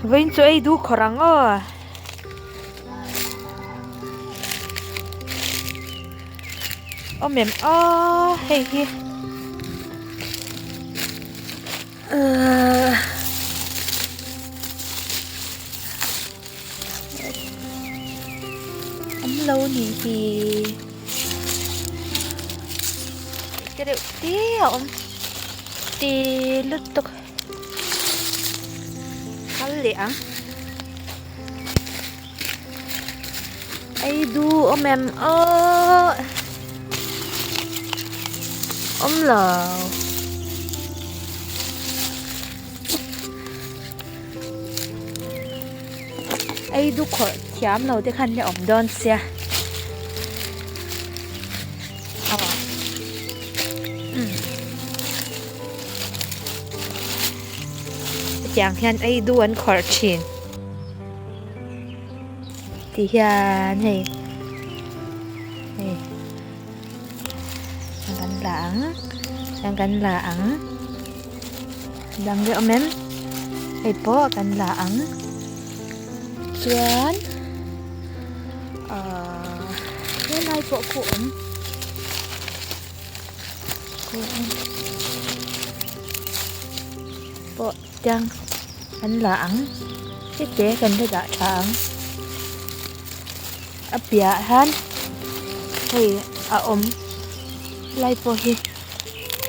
Vawiin chu ei duh khawr ang aw. Awm em aw hei hi ahh an lo nih hi te reuh te a awm te lutuk kal leh ang. Ei du awm em aw awm lo ei du khawrh thiam lo te khan la awm dawn sia aw umm hetiang hian ei du an khawrh thin. Ti hian hei hei kan la ang chuan kan la ang dang deuh awm em hei pawh kan la ang chuan ahh helai pawh khu awm khu awm pawh tiang an la ang hete kan la dah tha ang a piah hian hei a awm lai pawh hi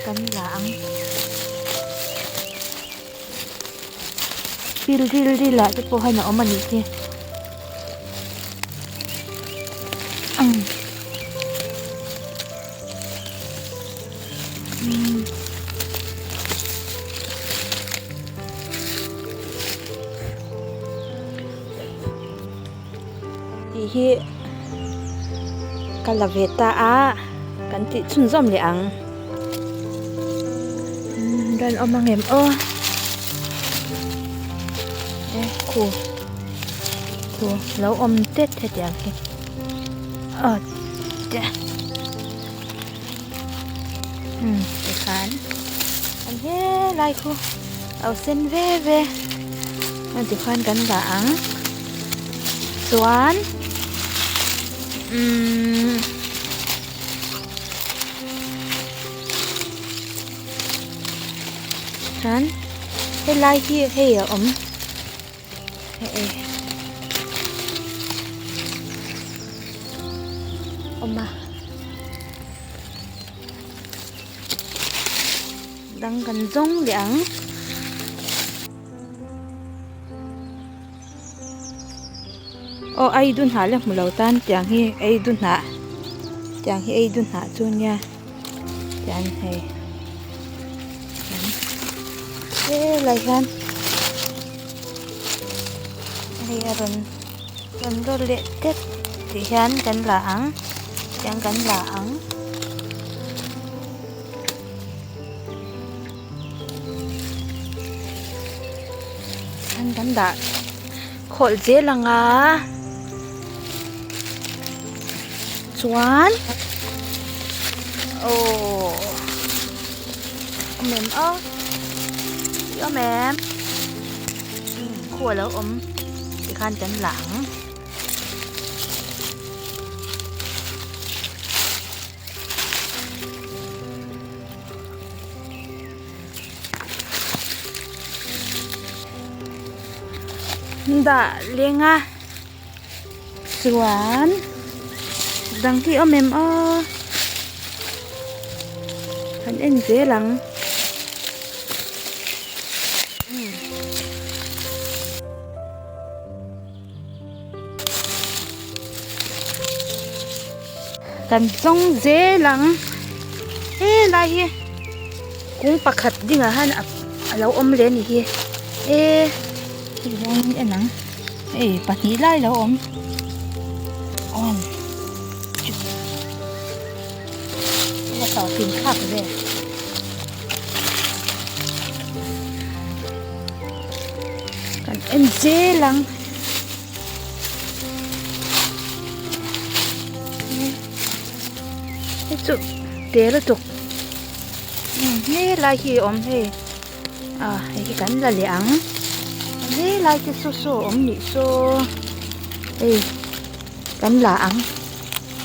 kan la ang pil ril ril ah te pawh hian a awm a nih hi. Tih hi ka la ve ta a kan tih chhunzawm leh ang dan awm ang em aw e khu khu lo awm tet hetiang hi aw te. Umm tikhan an helai khu a sen ve ve a tikhuan kan dah ang chuan umm chuan helai hi hei a awm. Awm a dang kan zawng leh ang aw ei du hnah la hmu lo tan tiang hi ei du hnah tiang hi ei du hnah chu nia tiang hei helai hian. Hei a rawn rawn rawt leh tep tih hian kan la ang tiang kan la ang. An kan dah khawlh zel ang a chuan aww awm em aw i awm em. Khu a lo awm tikhan kan la ang. Dah leng a chuan dang hi awm em aw kan en zel ang. Kan zawng zel ang helai hi kung pakhat dingah hian a lo awm leh a ni hi e hei hian en ang hei pahnih lai a lo awm aw thlak ve. Kan en zel ang hei chu te lutuk he lai hi a awm hei ah hei hi kan la leh ang. Helai te saw saw a awm nih saw hei kan la ang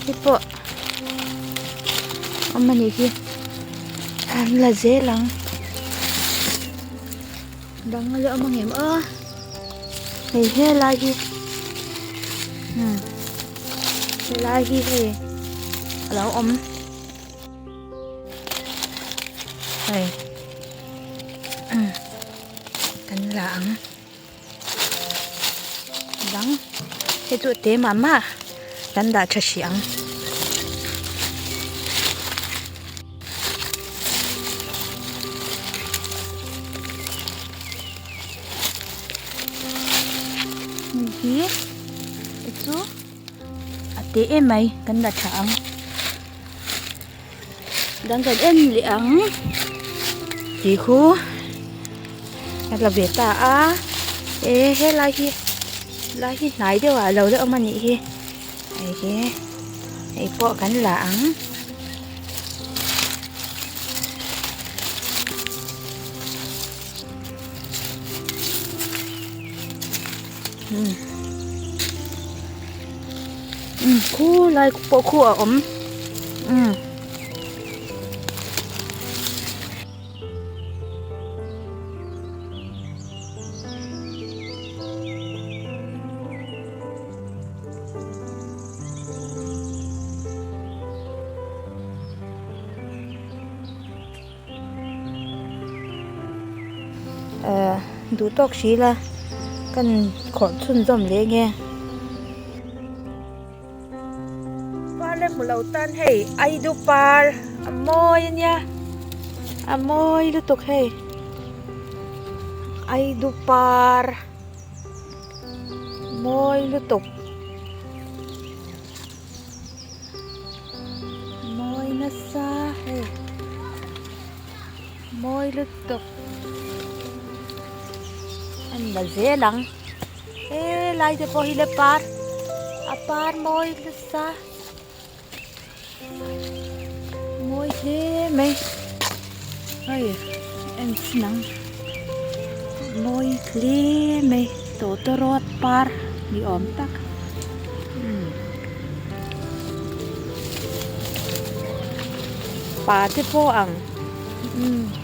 hei pawh awm a nih hi an la zel ang dang a la awm ang em aw hei helai hi umm helai hi hei a lo awm. Hei kan la ang dang hei chu te mah mah kan dah tha hrih ang. Hei hi hei chu a te em mai kan la tha ang. Dang kan en leh ang tih khu a la ve ta a e helai hi lai hi hnai deuh ah a lo la awm a nih hi hei hi hei pawh kan la ang. Umm khulai pawh khu a awm umm. Ehh duh tawk si la kan khawrh chhunzawm leh nge. Par le hmu lo tan hei aidu par a mawi a nia a mawi lutuk hei aidu par mawi lutuk. Mawi nasa hei mawi lutuk a ni la zel ang helai te pawh hi le par a par mawi nasa mawi hle mai hei en chhin ang mawi hle mai tawtawrawt par ni awm tak. Pa te pawh ang umm.